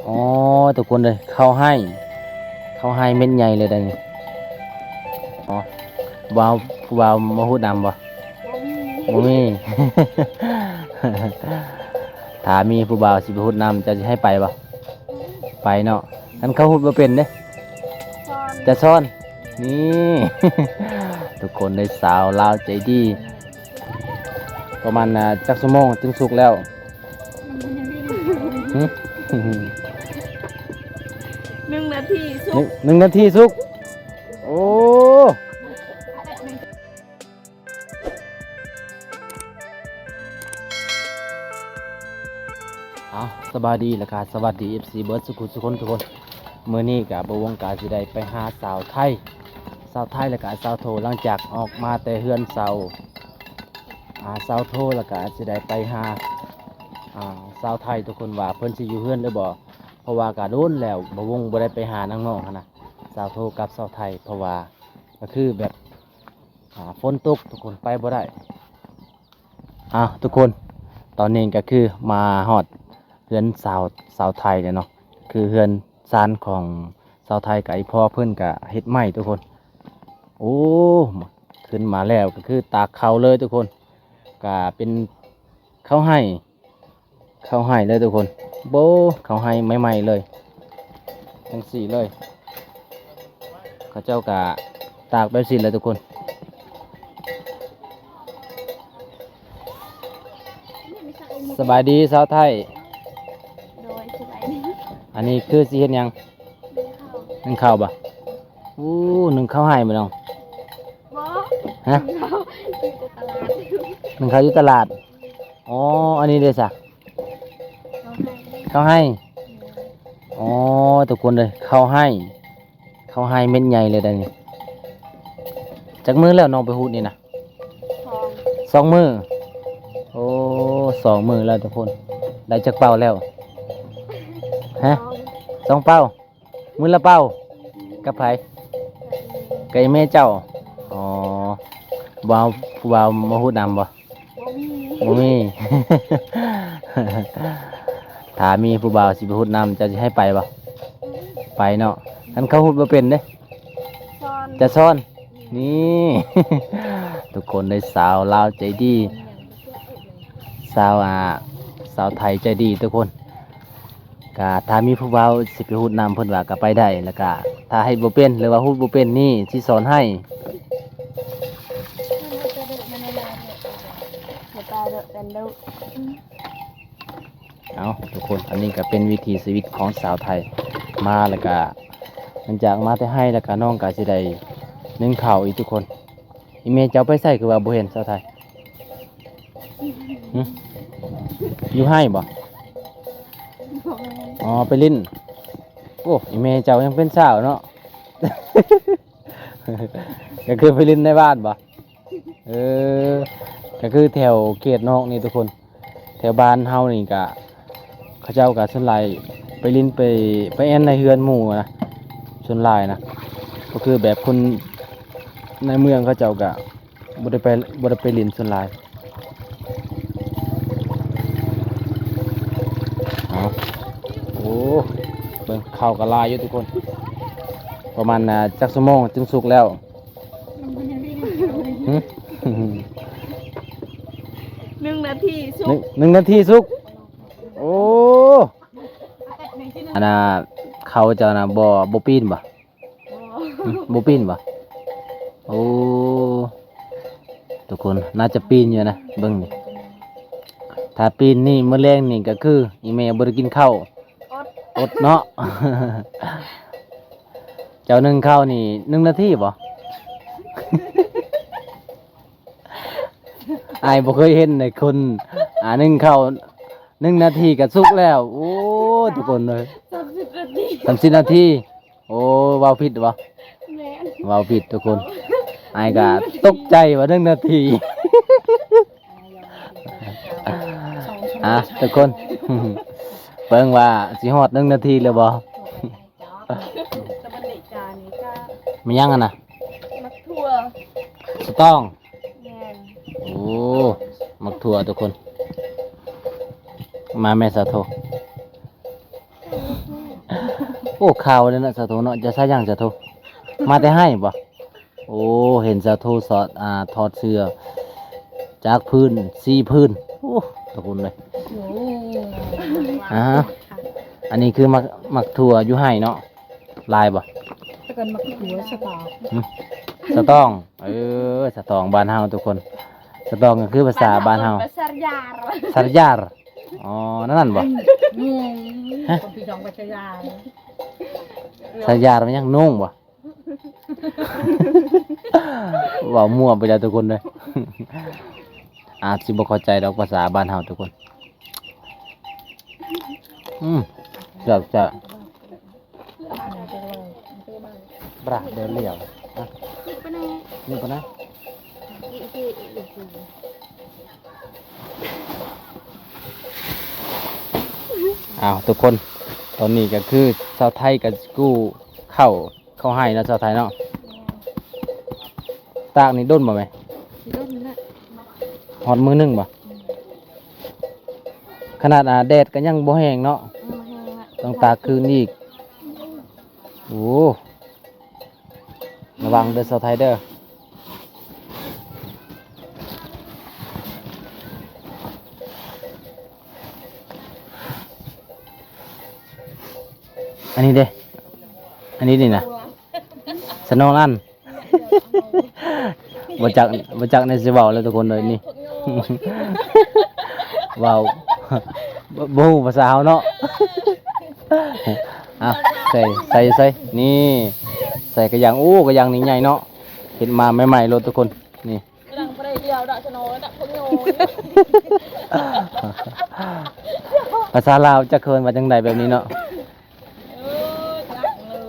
ອໍ ທຸກຄົນເອີຍ ເຂົ້າໄຮ່ ເຂົ້າໄຮ່ເມັດໃຫຍ່ເລີຍໄດ໋ນີ້. ອໍ ຜູ້ບ່າວ ຜູ້ບ່າວມາຫູດນຳບໍ່? ບໍ່ມີ ບໍ່ມີ. ຖ້າມີຜູ້ບ່າວຊິໄປຫູດນຳ ເຈົ້າຊິໃຫ້ໄປບໍ່? ໄປເນາະ. ຄັນເຂົາຫູດບໍ່ເປັນເດ້ ຈະສອນ. ນີ້ ທຸກຄົນເອີຍ ສາວລາວໃຈດີ. ປະມານ ອ່າ ຈັກຊົ່ວໂມງຈຶ່ງສຸກແລ້ວ? ຫຶ? ໜຶ່ງນາທີສຸກ ໜຶ່ງ ໜຶ່ງນາທີສຸກ. ໂອ້ ເອົາ ສະບາຍດີ ແລ້ວກະສະຫວັດດີ ເອັຟຊີ ເບິດສຸກຄົນທຸກຄົນ. ມື້ນີ້ກະບ່າວວົງກະຊິໄດ້ໄປຫາສາວໄທ ສາວໄທ ແລ້ວກະສາວໂທ ຫຼັງຈາກອອກມາແຕ່ເຮືອນສາວ ອ່າ ສາວໂທ ແລ້ວກະຊິໄດ້ໄປຫາ ອ່າ ສາວໄທ ທຸກຄົນ ວ່າເພິ່ນຊິຢູ່ເຮືອນຫຼືບໍ່. ເພາະວ່າກະດົນແລ້ວ ບ່າວວົງບໍ່ໄດ້ໄປຫານາງນ້ອງຫັ້ນນະ ສາວໂທກັບສາວໄທ ເພາະວ່າກະຄືແບບ ອ່າ ຝົນຕົກ ທຸກຄົນ ໄປບໍ່ໄດ້. ອ້າວ ທຸກຄົນ ຕອນນີ້ກະຄືມາຮອດເຮືອນສາວ ສາວໄທແລ້ວເນາະ. ຄືເຮືອນຊານຂອງສາວໄທ ກະອີ່ພໍ່ເພິ່ນກະເຮັດໃໝ່ ທຸກຄົນ. ໂອ້ ຂຶ້ນມາແລ້ວກະຄືຕາກເຂົ້າເລີຍ ທຸກຄົນ. ກະເປັນເຂົ້າໄຮ່ ເຂົ້າໄຮ່ເລີຍ ທຸກຄົນ. ໂອ້ ເຂົ້າໄຮ່ໃໝ່ໆເລີຍ ຈັ່ງຊີ້ເລີຍ. ເຂົາເຈົ້າກະຕາກແບບຊີ້ແຫຼະ ທຸກຄົນ. ສະບາຍດີສາວໄທ. ໂດຍ ສະບາຍດີ. ອັນນີ້ຄືຊິເຮັດຫຍັງ? ໜຶ້ງເຂົ້າ. ໜຶ້ງເຂົ້າບໍ່? ໂອ້ ໜຶ້ງເຂົ້າໄຮ່ບໍ່ນ້ອງ? ບໍ່. ຮະ? ໜຶ້ງເຂົ້າຢູ່ຕະຫຼາດ. ໜຶ້ງເຂົ້າຢູ່ຕະຫຼາດ. ອໍ ອັນນີ້ເດ້ຊະ? ເຂົ້າໄຮ່. ອໍ ທຸກຄົນເອີຍ ເຂົ້າໄຮ່ ເຂົ້າໄຮ່ເມັດໃຫຍ່ເລີຍໄດ໋ນີ້. ຈັກມື້ແລ້ວນ້ອງໄປຫູດນີ້ນະ? ສອງ ສອງມື້. ໂອ້ ສອງມື້ແລ້ວ ທຸກຄົນ. ໄດ້ຈັກເປົາແລ້ວ? ຮະ? ສອງ ສອງເປົາ. ມື້ລະເປົາ. ກັບໃຜ? ກັບອີ່ແມ່ເຈົ້າ. ອໍ ຜູ້ບ່າວ ຜູ້ບ່າວມາຫູດນຳບໍ່? ບໍ່ມີ ບໍ່ມີ. ຖ້າມີຜູ້ບ່າວຊິໄປຫູດນຳ ເຈົ້າຊິໃຫ້ໄປບໍ່? ໄປເນາະ. ຄັນເຂົາຫູດບໍ່ເປັນເດ້? ສອນ ຈະສອນ. ນີ້ ທຸກຄົນເອີຍ ສາວລາວໃຈດີ ສາວ ອ່າ ສາວໄທໃຈດີ ທຸກຄົນ. ກະຖ້າມີຜູ້ບ່າວຊິໄປຫູດນຳ ເພິ່ນວ່າກະໄປໄດ້. ແລ້ວກະຖ້າເຮັດບໍ່ເປັນ ຫຼືວ່າຫູດບໍ່ເປັນນີ້ ຊິສອນໃຫ້. ເອົາ ທຸກຄົນ ອັນນີ້ກະເປັນວິຖີຊີວິດຂອງສາວໄທ ມາແລ້ວກະ ຫຼັງຈາກມາແຕ່ໄຮ່ແລ້ວກະ ນ້ອງກະຊິໄດ້ໜຶ້ງເຂົ້າອີກ ທຸກຄົນ. ອີ່ແມ່ເຈົ້າໄປໃສ ຄືວ່າບໍ່ເຫັນສາວໄທ? ຫຶ? ຢູ່ໄຮ່ບໍ່? ອໍ ໄປຫຼິ້ນ. ໂອ້ ອີ່ແມ່ເຈົ້າຍັງເປັນສາວເນາະ. ກະຄືໄປຫຼິ້ນໃນບ້ານບໍ່? ເອີ ກະຄືແຖວເຂດນອກນີ້ ທຸກຄົນ. ແຖວບ້ານເຮົານີ້ກະ ເຂົາເຈົ້າກະສ່ວນຫຼາຍໄປຫຼິ້ນ ໄປ ໄປແອ່ນໃນເຮືອນໝູ່ນະ ສ່ວນຫຼາຍນະ. ກະຄືແບບຄົນໃນເມືອງເຂົາເຈົ້າກະບໍ່ໄດ້ໄປ ບໍ່ໄດ້ໄປຫຼິ້ນສ່ວນຫຼາຍ. ເອົາ ໂອ້ ເບິ່ງ ເຂົ້າກະຫຼາຍຢູ່ ທຸກຄົນ. ປະມານ ອ່າ ຈັກຊົ່ວໂມງຈຶ່ງສຸກແລ້ວ? ຫຶ? ໜຶ່ງນາທີສຸກ ໜຶ່ງ ໜຶ່ງນາທີສຸກ. ໂອ້ ອັນນ່າ ເຂົ້າເຈົ້ານະ ບໍ່ ບໍ່ປີ້ນບໍ່? ບໍ່ ຫຶ? ບໍ່ປີ້ນບໍ່? ໂອ້ ທຸກຄົນ ໜ້າຈະປີ້ນຢູ່ນະ ເບິ່ງນີ້. ຖ້າປີ້ນນີ້ ມື້ແລງນີ້ກະຄືອີ່ແມ່ບໍ່ໄດ້ກິນເຂົ້າ ອົດ ອົດເນາະ. ເຈົ້າໜຶ້ງເຂົ້ານີ້ ໜຶ່ງນາທີບໍ່? ອ້າຍບໍ່ເຄີຍເຫັນໃດຄົນ ອ່າ ໜຶ້ງເຂົ້າໜຶ່ງນາທີກະສຸກແລ້ວ. ໂອ້ ທຸກຄົນເອີຍ ສາມສິບນາທີ ສາມສິບນາທີ. ໂອ້ ເວົ້າຜິດບໍ່? ແມ່ນ ເວົ້າຜິດ ທຸກຄົນ. ອ້າຍກະຕົກໃຈວ່າໜຶ່ງນາທີ. ອ່າ ທຸກຄົນ ເບິ່ງວ່າຊິຮອດໜຶ່ງນາທີຫຼືບໍ່? ແມ່ນຫຍັງຫັ້ນນະ? ໝາກຖົ່ວ ສະຕອງ. ແມ່ນ ໂອ້ ໝາກຖົ່ວ ທຸກຄົນ. ມາແມ່ສາໂທ. ໂອ້ ຂາວເດ້ເນາະສາໂທເນາະ. ຈະໃສ່ຫຍັງສາໂທ? ມາແຕ່ໄຮ່ບໍ? ໂອ້ ເຫັນສາໂທສອດ ອ່າ ຖອດເສື້ອ ຈັກພື້ນ ສີ່ພື້ນ. ໂອ້ ຕະກຸນເລີຍ. ໂອ້ ອ່າ ອັນນີ້ຄືໝາກ ໝາກຖົ່ວຢູ່ໄຮ່ເນາະ. ຫຼາຍບໍ່? ແຕ່ກ່ອນໝາກຖົ່ວສະຕອງ. ຫຶ? ສະຕອງ. ເອີ ສະຕອງບ້ານເຮົາທຸກຄົນ. ສະຕອງກໍຄືພາສາບ້ານເຮົາ. ສາຢາຣ. ສາຢາຣ. ອໍ ນັ້ນ ນັ້ນບໍ່? ອືມ ຫະ? ຄົນພີ່ນ້ອງໄປສາຢາຣ. ສາຢາຣແມ່ນຫຍັງ? ນຸ່ງບໍ່? ເວົ້າມົ້ວໄປແລ້ວທຸກຄົນເດີ. ອາດຊິບໍ່ເຂົ້າໃຈດອກພາສາບ້ານເຮົາທຸກຄົນ. ອືມ ແຊບໆ. ບຣາ ເດີນລ້ຽວ. ຮະ? ນີ້ປະນະ? ອ້າວ ທຸກຄົນ ຕອນນີ້ກໍຄືຊາວໄທກໍກູ້ເຂົ້າ ເຂົ້າໄຮ່ເນາະ ຊາວໄທເນາະ. ຕາກນີ້ດົນບໍ່ແມ່? ຊິດົນແລ້ວ. ຮອດມື້ໜຶ່ງບໍ່? ອືມ ຂະໜາດ ອ່າ ແດດກໍຍັງບໍ່ແຮງເນາະ. ອືມ ບໍ່ແຮງລະ ຕ້ອງຕາກຄືນອີກ. ໂອ້ ລະວັງເດີຊາວໄທເດີ. ອັນນີ້ເດ້ ອັນນີ້ນີ້ນະ ສະໂນລານ. ບໍ່ຈັກ ບໍ່ຈັກແນວຊິເວົ້າແລ້ວທຸກຄົນເອີຍນີ້. ເວົ້າ ບໍ່ ບໍ່ຮູ້ພາສາເຮົາເນາະ. ເອົາ ໃສ່ ໃສ່ ໃສ່ ນີ້ ໃສ່ກະຢາງ. ໂອ້ ກະຢາງນີ້ໃຫຍ່ເນາະ ເຮັດມາໃໝ່ໆໂລດທຸກຄົນ. ນີ້ ກຳລັງບໍ່ໄດ້ລ້ຽວດອກ ສະໂນດອກ ພວກໂຍ. ພາສາລາວຈັກເອີ້ນວ່າຈັ່ງໃດແບບນີ້ເນາະ. ເອີ ຈັກເລີ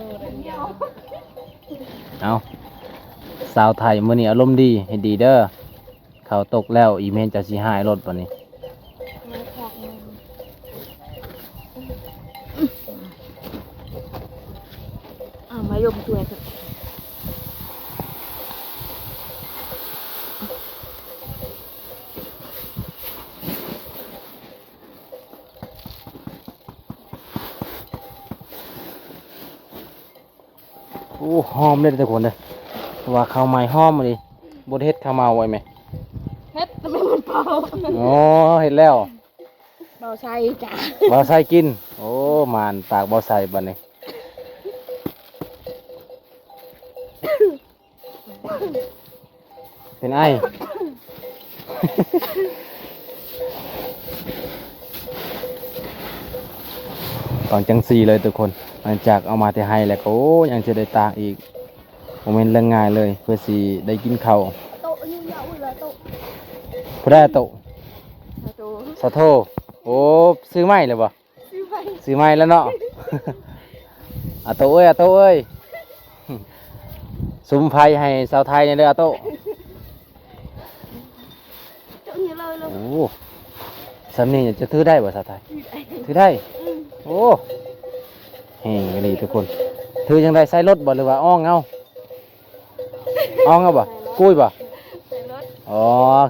ຍ. ເອົາ ສາວໄທມື້ນີ້ອາລົມດີ ເຮັດດີເດີ. ເຂົ້າຕົກແລ້ວ ອີເມນຈະຊິຫາຍໂລດບັດນີ້. ເອົາມາຍົມຖ້ວຍເຖາະ. ໂອ້ ຫອມເດ້ທຸກຄົນເດີ ເພາະວ່າເຂົ້າໃໝ່ຫອມອີ່ຫຼີ. ບໍ່ໄດ້ເຮັດເຂົ້າເໝົາໄວ້ແມ? ເຮັດ ແຕ່ມັນເປົ່າ. ອໍ ເຮັດແລ້ວ ເບົາໄຊຈ້າ ເບົາໄຊກິນ. ໂອ້ ໝານປາກເບົາໄຊບັດນີ້. ເປັນໄອ ຕ້ອງຈັ່ງຊີ້ເລີຍທຸກຄົນ. ຫຼັງຈາກເອົາມາແຕ່ໄຮ່ແລ້ວກໍ ໂອ້ ຍັງຈະໄດ້ຕາກອີກ ບໍ່ແມ່ນເລື່ອງງ່າຍເລີຍ ເພື່ອຊິໄດ້ກິນເຂົ້າ. ໂຕະຢູ່ ຢ່າອຸ້ຍລະໂຕະ. ຜູ້ໃດໂຕະ? ສາໂທ. ສາໂທ. ໂອ້ ຊື້ໃໝ່ແລ້ວບໍ່? ຊື້ໃໝ່ ຊື້ໃໝ່ແລ້ວເນາະ. ອາໂຕະເອີຍ ອາໂຕະເອີຍ ສຸມໄຟໃຫ້ສາວໄທແດ່ເດີ ອາໂຕະ. ໂຕະນີ້ເລີຍ. ໂອ້ ສ່ຳນີ້ຈະຖືໄດ້ບໍ່ສາວໄທ? ຖືໄດ້ ຖືໄດ້. ອືມ ໂອ້ ແຮງອີ່ຫຼີທຸກຄົນ. ຖືຈັ່ງໃດ? ໃສ່ລົດບໍ່ ຫຼືວ່າອ້ອງເອົາ? ອ້ອງເອົາບໍ່? ກຸ້ຍບໍ່? ໃສ່ລົດ. ອໍ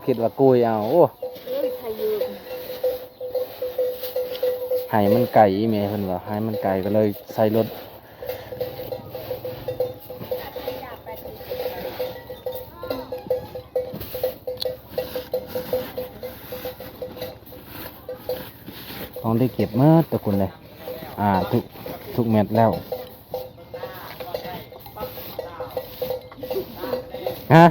ຄິດວ່າກຸ້ຍເອົາ. ໂອ້ ເອີຍ ໃສ່ຢູ່. ໄຮ່ມັນໄກ ອີ່ແມ່ເພິ່ນວ່າໄຮ່ມັນໄກ ກໍເລີຍໃສ່ລົດ. ຕ້ອງໄດ້ເກັບໝົດທຸກຄົນເລີຍ ອ່າ ທຸກ ທຸກແມັດແລ້ວ. ຮະ?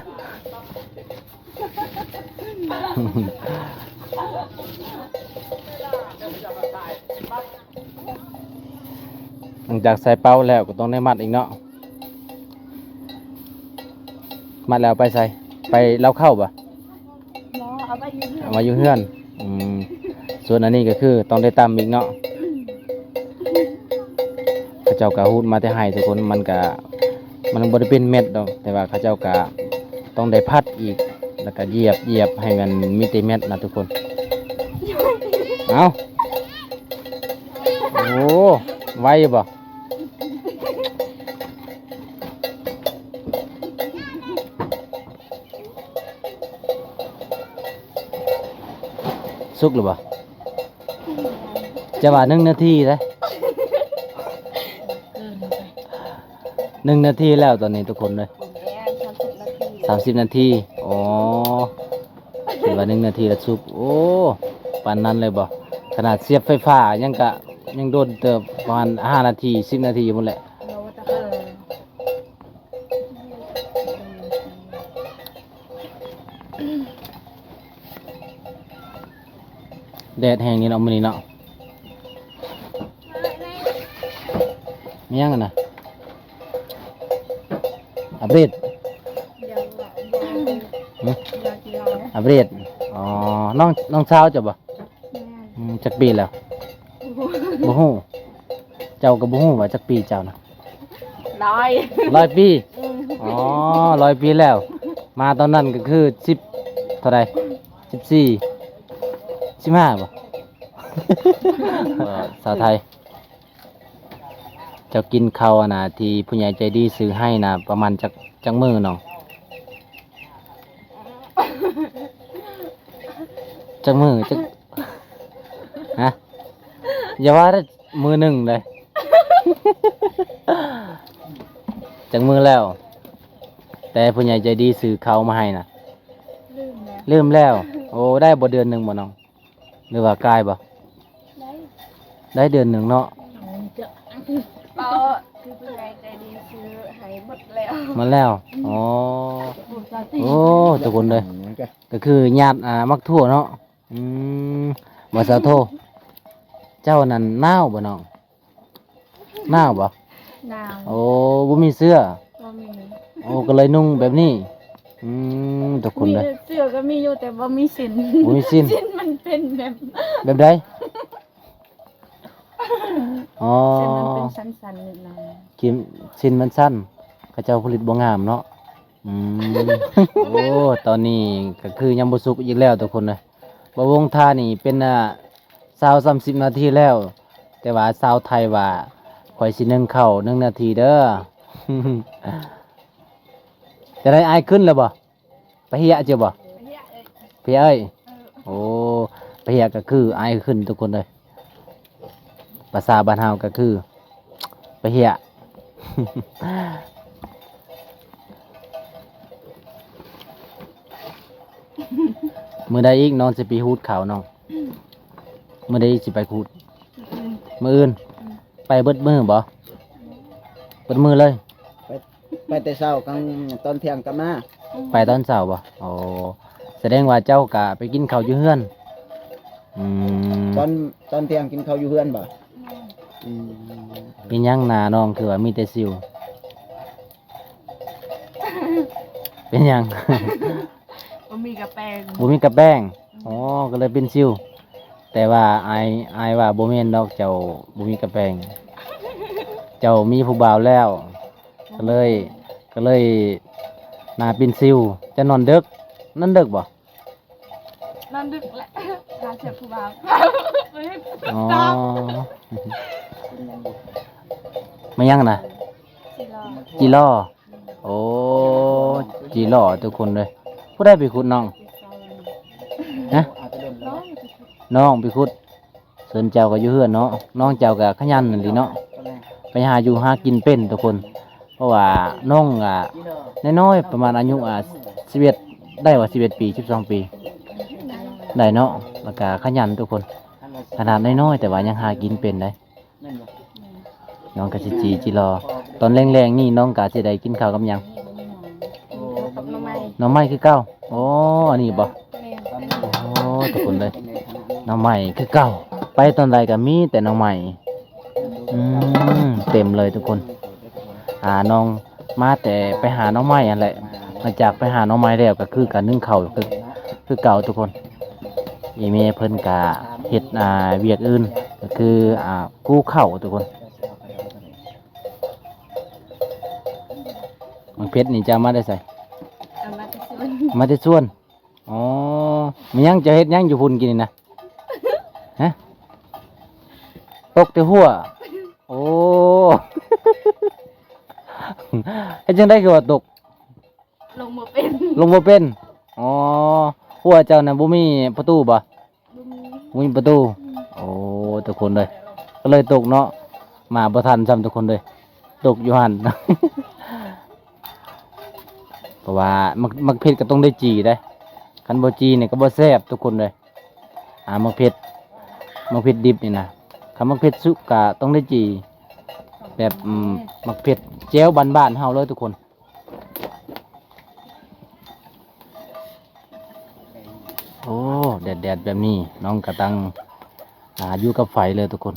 ຫຼັງຈາກໃສ່ເປົາແລ້ວກໍຕ້ອງໄດ້ມັດອີກເນາະ. ມັດແລ້ວໄປໃສ? ໄປເລົ້າເຂົ້າບໍ່? ບໍ່ ເອົາໄວ້ຢູ່ເຮືອນ ເອົາໄວ້ຢູ່ເຮືອນ. ອືມ ສ່ວນອັນນີ້ກໍຄືຕ້ອງໄດ້ຕຳອີກເນາະ. ເຂົາເຈົ້າກໍຮູດມາແຕ່ໄຮ່ທຸກຄົນ ມັນກໍ ມັນບໍ່ໄດ້ເປັນເມັດດອກ ແຕ່ວ່າເຂົາເຈົ້າກໍຕ້ອງໄດ້ພັດອີກ ແລ້ວກໍຢຽບ ຢຽບໃຫ້ມັນມີແຕ່ເມັດນະທຸກຄົນ. ເອົ້າ ໂອ້ ໄວຢູ່ບໍ່? ສຸກແລ້ວບໍ່? ຈະວ່າໜຶ່ງນາທີເດ້. ເກີ ໜຶ່ງນາທີແລ້ວຕອນນີ້ທຸກຄົນເອີຍ. ສາມສິບນາທີ ສາມສິບນາທີ. ອໍ ຄິດວ່າໜຶ່ງນາທີລະສຸກ. ໂອ້ ປານນັ້ນເລີຍບໍ່? ຂະໜາດສຽບໄຟຟ້າຍັງກະ ຍັງດົນເຕີບ ປະມານຫ້ານາທີ ສິບນາທີພຸ້ນແຫຼະ. ແດດແຮງນີ້ເນາະ ມື້ນີ້ເນາະ. ມີຫຍັງຫັ້ນນະ? ອັບເດດ. ຫຶ? ອັບເດດ. ອໍ ນ້ອງ ນ້ອງສາວເຈົ້າບໍ່? ແມ່ນ. ອືມ ຈັກປີແລ້ວ? ບໍ່ຮູ້. ເຈົ້າກໍບໍ່ຮູ້ວ່າຈັກປີເຈົ້ານະ? ຮ້ອຍ ຮ້ອຍປີ. ອືມ. ອໍ ຮ້ອຍປີແລ້ວ. ມາຕອນນັ້ນກໍຄືສິບເທົ່າໃດ? ສິບສີ່ ສິບຫ້າບໍ່? ເອີ ສາວໄທ. ເຈົ້າກິນເຂົ້າອັນນະ ທີ່ຜູ້ໃຫຍ່ໃຈດີຊື້ໃຫ້ນະ ປະມານຈັກ ຈັກມື້ນ້ອງ? ຈັກມື້? ຈັກ ຮະ? ຢ່າວ່າແຕ່ມື້ໜຶ່ງເດ້. ຈັກມື້ແລ້ວ ແຕ່ຜູ້ໃຫຍ່ໃຈດີຊື້ເຂົ້າມາໃຫ້ນະ? ລືມແລ້ວ. ລືມແລ້ວ. ໂອ້ ໄດ້ບໍ່ເດືອນໜຶ່ງບໍ່ນ້ອງ? ຫຼືວ່າກາຍບໍ່? ໄດ້ ໄດ້ເດືອນໜຶ່ງເນາະ. ເພາະຄືຜູ້ໃຫຍ່ໃຈດີຊື້ໃຫ້ໝົດແລ້ວ. ໝົດແລ້ວ. ອໍ ໂອ້ ທຸກຄົນເດີ ກໍຄືຍາດ ອ່າ ໝາກຖົ່ວເນາະ. ອືມ ບໍ່ ສາວໂທ ເຈົ້ານັ້ນໜາວບໍ່ນ້ອງ? ໜາວບໍ່? ໜາວ. ໂອ້ ບໍ່ມີເສື້ອ? ບໍ່ມີ. ໂອ້ ກໍເລີຍນຸ່ງແບບນີ້. ອືມ ທຸກຄົນເດີ ມີເສື້ອກໍມີຢູ່ ແຕ່ບໍ່ມີສິ້ນ. ບໍ່ມີສິ້ນ. ສິ້ນມັນເປັນແບບ ແບບໃດ? ອໍ ສິ້ນມັນເປັນສັ້ນໆ ນິດໜ້ອຍ. ຊິນ ສິ້ນມັນສັ້ນ ເຂົາເຈົ້າຜະລິດບໍ່ງາມເນາະ. ອືມ ໂອ້ ຕອນນີ້ກໍຄືຍັງບໍ່ສຸກອີກແລ້ວທຸກຄົນເອີຍ. ບ່າວວົງຖ້ານີ້ເປັນ ອ່າ ຊາວສາມສິບນາທີແລ້ວ ແຕ່ວ່າຊາວໄທວ່າ ຂ້ອຍຊິໜຶ້ງເຂົ້າໜຶ່ງນາທີເດີ. ຈະໄດ້ ອາຍຂຶ້ນແລ້ວບໍ່? ໄປເຮຍເຈົ້າບໍ່? ເພຍເອີຍ. ໂອ້ ເພຍກໍຄືອາຍຂຶ້ນທຸກຄົນເອີຍ. ພາສາບ້ານເຮົາກໍຄືເພຍ. ມື້ໃດອີກນ້ອງຊິໄປຂູດເຂົ້ານ້ອງ? ມື້ໃດອີກຊິໄປຂູດ? ມື້ອື່ນ. ໄປເບິດມື້ບໍ່? ເບິດມື້ເລີຍ. ໄປແຕ່ເຊົ້າ ກາງ ຕອນທ່ຽງກັບມາ. ໄປຕອນເຊົ້າບໍ່? ໂອ້ ສະແດງວ່າເຈົ້າກະໄປກິນເຂົ້າຢູ່ເຮືອນ. ອືມ ຕອນ ຕອນທ່ຽງກິນເຂົ້າຢູ່ເຮືອນບໍ່? ແມ່ນ. ອືມ ເປັນຫຍັງໜ້ານ້ອງຄືວ່າມີແຕ່ສິວ? ເປັນຫຍັງ? ບໍ່ມີກະແປງ. ບໍ່ມີກະແປງ. ອໍ ກໍເລີຍເປັນສິວ. ແຕ່ວ່າອາຍ ອາຍວ່າບໍ່ແມ່ນດອກ ເຈົ້າບໍ່ມີກະແປງ ເຈົ້າມີຜູ້ບ່າວແລ້ວ ກໍເລີຍ ກໍເລີຍໜ້າເປັນສິວ. ເຈົ້ານອນເດິກ? ນອນເດິກບໍ່? ນອນດຶກແຫຼະ ຫາສຽບຜູ້ບ່າວ. ອໍ ແມ່ນຫຍັງນະ? ຈີລໍ. ຈີລໍ. ໂອ້ ຈີລໍທຸກຄົນເອີຍ. ຜູ້ໃດໄປຂຸດນ້ອງ? ຮະ? ນ້ອງໄປຂຸດ. ນ້ອງໄປຂຸດ. ສ່ວນເຈົ້າກໍຢູ່ເຮືອນເນາະ. ນ້ອງເຈົ້າກໍຂະຫຍັນອີ່ຫຼີເນາະ ໄປຫາຢູ່ຫາກິນເປັນທຸກຄົນ. ເພາະວ່ານ້ອງ ອ່າ ນ້ອຍໆ ປະມານອາຍຸ ອ່າ ສິບເອັດ ໄດ້ວ່າ ສິບເອັດປີ ສິບສອງປີ ໄດ້ເນາະ. ແລ້ວກໍຂະຫຍັນທຸກຄົນ ຂະໜາດນ້ອຍໆ ແຕ່ວ່າຍັງຫາກິນເປັນໄດ໋. ນ້ອງກໍຊິຈີ ຈີລໍ. ຕອນແລງໆ ນີ້ນ້ອງກໍຊິໄດ້ກິນເຂົ້າກັບຫຍັງ? ກັບໜໍ່ໄມ້. ໜໍ່ໄມ້ຄືເກົ່າ. ໂອ້ ອັນນີ້ບໍ່? ແມ່ນ. ໂອ້ ທຸກຄົນເອີຍ ໜໍ່ໄມ້ຄືເກົ່າ. ໄປຕອນໃດກໍມີແຕ່ໜໍ່ໄມ້. ອືມ ເຕັມເລີຍທຸກຄົນ. ອ່າ ນ້ອງມາແຕ່ໄປຫາໜໍ່ໄມ້ຫັ້ນແຫຼະ. ຫຼັງຈາກໄປຫາໜໍ່ໄມ້ແລ້ວ ກໍຄືການໜຶ້ງເຂົ້າ ຄື ຄືເກົ່າທຸກຄົນ. ອີ່ແມ່ເພິ່ນກະເຮັດ ອ່າ ວຽກອື່ນ ກໍຄື ອ່າ ກູ້ເຂົ້າທຸກຄົນ. ໝາກເຜັດນີ້ເຈົ້າເອົາມາແຕ່ໃສ? ເອົາມາແຕ່ສວນ. ມາແຕ່ສວນ. ອໍ ມີຫຍັງ ເຈົ້າເຮັດຫຍັງຢູ່ພຸ້ນກີ້ນີ້ນະ? ຮະ? ຕົກແຕ່ຫົວ. ໂອ້ ເຮັດຈັ່ງໃດຄືວ່າຕົກ? ລົງບໍ່ເປັນ. ລົງບໍ່ເປັນ. ອໍ ຫົວເຈົ້ານະບໍ່ມີປະຕູບໍ່? ບໍ່ມີ. ບໍ່ມີປະຕູ. ອືມ. ໂອ້ ທຸກຄົນເອີຍ ກໍເລີຍຕົກເນາະ. ມາບໍ່ທັນຊ້ຳທຸກຄົນເອີຍ ຕົກຢູ່ຫັ້ນ. ພາະວ່າໝາກ ໝາກເຜັດກໍຕ້ອງໄດ້ຈີ່ເດ້ ຄັນບໍ່ຈີ່ນີ້ກໍບໍ່ແຊບທຸກຄົນເອີຍ. ອ່າ ໝາກເຜັດ ໝາກເຜັດດິບນີ້ນະ ຄັນໝາກເຜັດສຸກກໍຕ້ອງໄດ້ຈີ່ ແບບ ອືມ ໝາກເຜັດແຈ່ວບ້ານໆເຮົາເລີຍທຸກຄົນ. ໂອ້ ແດດໆແບບນີ້ ນ້ອງກະຕັ້ງ ອ່າ ຢູ່ກັບໄຟເລີຍທຸກຄົນ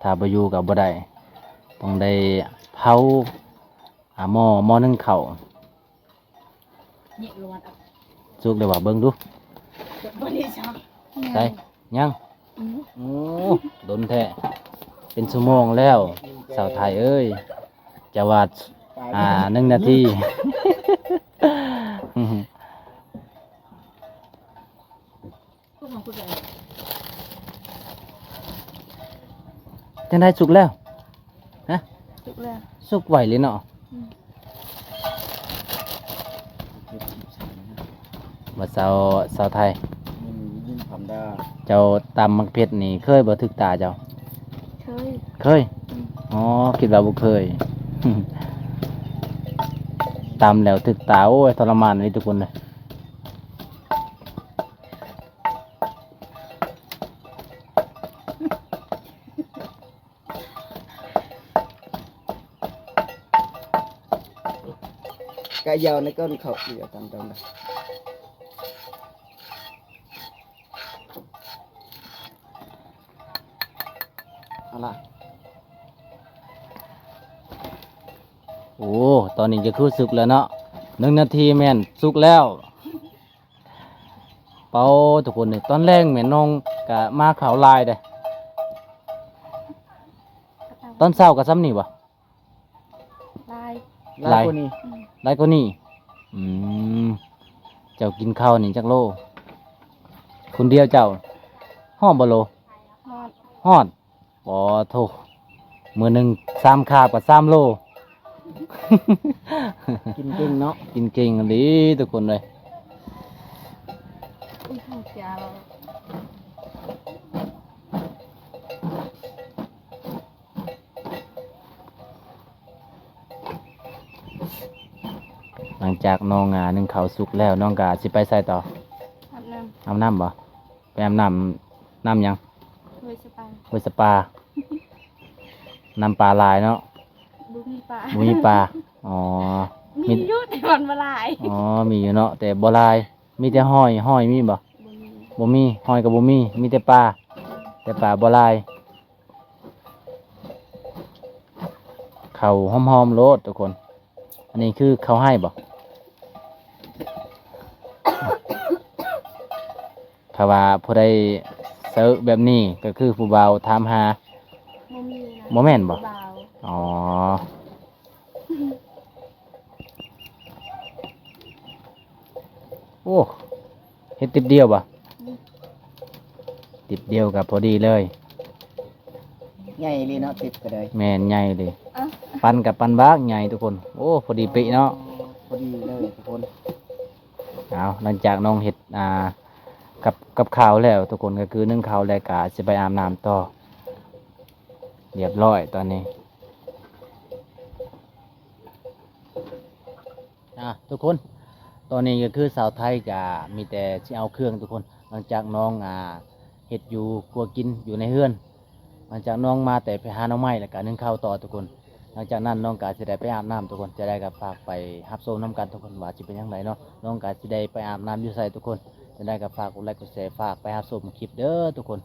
ຖ້າບໍ່ຢູ່ກໍບໍ່ໄດ້ ຕ້ອງໄດ້ເຜົາ ອ່າ ໝໍ້ ໝໍ້ໜຶ້ງເຂົ້າ. ສຸກແລ້ວຫວາ ເບິ່ງດູ. ບໍ່ໄດ້ສັບ ໃສ ຍັງ ອືມ ໂອ້ ດົນແທ້ ເປັນຊົ່ວໂມງແລ້ວ ສາວໄທເອີຍ ຈະວ່າ ອ່າ ໜຶ່ງນາທີ. ຈັ່ງໃດ ສຸກແລ້ວ? ຮະ? ສຸກແລ້ວ ສຸກໄວເລີຍເນາະ. ອືມ ວ່າສາວ ສາວໄທ ເຈົ້າຕຳໝາກເຜັດນີ້ເຄີຍບໍ່ຖືກຕາເຈົ້າ? ເຄີຍ ເຄີຍ. ອືມ ອໍ ຄິດວ່າບໍ່ເຄີຍ ຕຳແລ້ວຖືກຕາ ໂອ້ຍ ທໍລະມານເລີຍທຸກຄົນເອີຍ. ກະຢາວໃນກ້ອນເຂົ້າ ເອົາຕາມຕອງໄດ້ ເອົາລະ. ໂອ້ ຕອນນີ້ກໍຄືສຸກແລ້ວເນາະ ໜຶ່ງນາທີແມ່ນສຸກແລ້ວ. ເປົາ ທຸກຄົນເອີຍ ຕອນແລງແມ່ນ້ອງກະມາເຂົ້າຫຼາຍເດ້ ຕອນເຊົ້າກະຊ່ຳນີ້ບໍ່? ຫຼາຍ ຫຼາຍກວ່ານີ້ ອືມ ຫຼາຍກວ່ານີ້. ອືມ ເຈົ້າກິນເຂົ້ານີ້ຈັກໂລ? ຄົນດຽວເຈົ້າ ຮອດບໍ່ໂລ? ຮອດ ຮອດ. ປາໂທ້ ມື້ໜຶ່ງສາມຄາບກໍສາມໂລ. ກິນເກັ່ງເນາະ ກິນເກັ່ງອີ່ຫຼີທຸກຄົນເອີຍ. ຫຼັງຈາກນ້ອງ ອ່າ ໜຶ້ງເຂົ້າສຸກແລ້ວ ນ້ອງກະຊິໄປໃສຕໍ່? ອາບນ້ຳ ອາບນ້ຳບໍ່? ໄປອາບນ້ຳ ນ້ຳຫຍັງ? ຫ້ວຍສະປາ ຫ້ວຍສະປາ. ນ້ຳປາຫຼາຍເນາະ? ບໍ່ມີປາ ບໍ່ມີປາ. ອໍ ມີ ມີຢູ່ແຕ່ມັນບໍ່ຫຼາຍ. ອໍ ມີຢູ່ເນາະ ແຕ່ບໍ່ຫຼາຍ. ມີແຕ່ຫອຍ ຫອຍມີບໍ່? ບໍ່ມີ ບໍ່ມີ ຫອຍກໍບໍ່ມີ ມີແຕ່ປາ ແຕ່ປາບໍ່ຫຼາຍ. ເຂົ້າຫອມໆໂລດທຸກຄົນ. ອັນນີ້ຄືເຂົ້າໄຮ່ບໍ່? ຖ້າວ່າຜູ້ໃດເຊີແບບນີ້ ກໍຄືຜູ້ບ່າວຖາມຫາ. ບໍ່ມີນະ ບໍ່ແມ່ນບໍ່? ຜູ້ບ່າວ ອໍ. ໂອ້ ເຮັດຕິບດຽວບໍ່? ອືມ ຕິບດຽວກໍພໍດີເລີຍ. ໃຫຍ່ອີ່ຫຼີເນາະ ຕິບກໍໄດ້. ແມ່ນ ໃຫຍ່ເລີຍ. ເອົ້າ ປັນກໍປັນບັກໃຫຍ່ທຸກຄົນ. ໂອ້ ພໍດີເປະເນາະ. ອໍ ພໍດີເລີຍທຸກຄົນ. ເອົາ ຫຼັງຈາກນ້ອງເຮັດ ອ່າ ກັບ ກັບຂ້າວແລ້ວທຸກຄົນ ກໍຄືໜຶ້ງເຂົ້າແລ້ວກໍຊິໄປອາບນ້ຳຕໍ່ ລຽບຮ້ອຍຕອນນີ້. ອ່າ ທຸກຄົນ ຕອນນີ້ກໍຄືສາວໄທກໍມີແຕ່ຊິເອົາເຄື່ອງທຸກຄົນ ຫຼັງຈາກນ້ອງ ອ່າ ເຮັດຢູ່ຄົວກິນຢູ່ໃນເຮືອນ ຫຼັງຈາກນ້ອງມາແຕ່ໄປຫາໜໍ່ໄມ້ ແລ້ວກໍໜຶ້ງເຂົ້າຕໍ່ທຸກຄົນ. ຫຼັງຈາກນັ້ນນ້ອງກໍຊິໄດ້ໄປອາບນ້ຳທຸກຄົນ. ຈັ່ງໃດກໍຝາກໄປຮັບຊົມນຳກັນທຸກຄົນວ່າຊິເປັນຈັ່ງໃດເນາະ. ນ້ອງກໍຊິໄດ້ໄປອາບນ້ຳຢູ່ໃສທຸກຄົນ. ຈັ່ງໃດກໍຝາກກົດໄລກົດແຊ ຝາກໄປຮັບຊົມຄລິບເດີທຸກຄົນ.